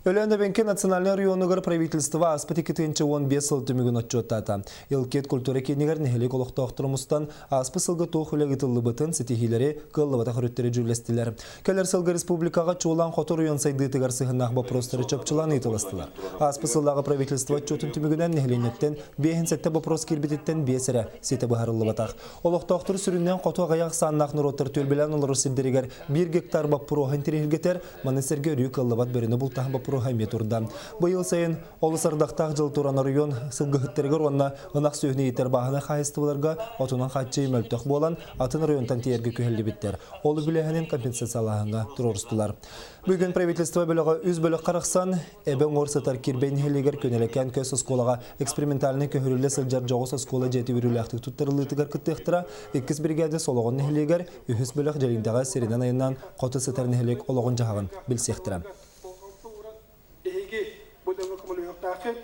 Өлөөн Эбэҥки национальнай оройуонугар правительство ааспыт 2015 сыл түмүгүн отчуоттаата. Илкет культура киинигэр нэһилиэк олохтоохторо мустан ааспыт сылга туох үлэ ыытыллыбытын, ситиһиилэри, кыаллыбатах өрүттэри дьүүллэстилэр. Кэлэр сылга республикаҕа чуолаан хоту оройуон сайдыытыгар сыһыаннаах боппуруостары чопчулаан ыйыталастылар. Ааспыт сыллааҕы правительство отчуотун түмүгүнэн нэһилиэнньэттэн 57 боппуруос киирбититтэн 5 эрэ ситэ быһаарыллыбатах. Олохтоохтор сүрүннээн хоту аҕыйах ахсааннаах норуоттар түөлбэлээн олорор сирдэригэр биир гектар боппуруоһу интэриэһиргэтэр Маны сэргэ өрүү кыаллыбат бөрөнү бултаһан боппуруоһа эмиэ турда. Быйыл сайын олус ардахтаах дьыл туран оройуон сылгыһыттарыгар уонна ынах сүөһүнү иитэр бааһынай хаһаайыстыбаларга отунан хааччыйыы мөлтөх буолан, атын оройуонтан тиийэргэ күһэллибиттэр. Ол үбүлээһинин компенсациялааһыҥҥа туруорустулар. Бүгүн правительство бөлөҕө үс бөлөх харахсан, Эбэ уҥуор сытар Кирбэй нэһилиэгэр Көнөлөкөөн көс оскуолаҕа экспериментальнай көһөрүллэ сылдьар дьоҕус оскуола дьиэтэ үөрүүлээхтик туттарыллыытыгар кыттыахтара. Иккис биригээдэ Солоҕон нэһилиэгэр, үһүс бөлөх Дьэлиҥдэҕэ сиринэн айаннаан хоту сытар нэһилиэк олоҕун-дьаһаҕын билсиэхтэрэ. Эһиги бу дьоҥҥо көмөлөһүөхтээххит.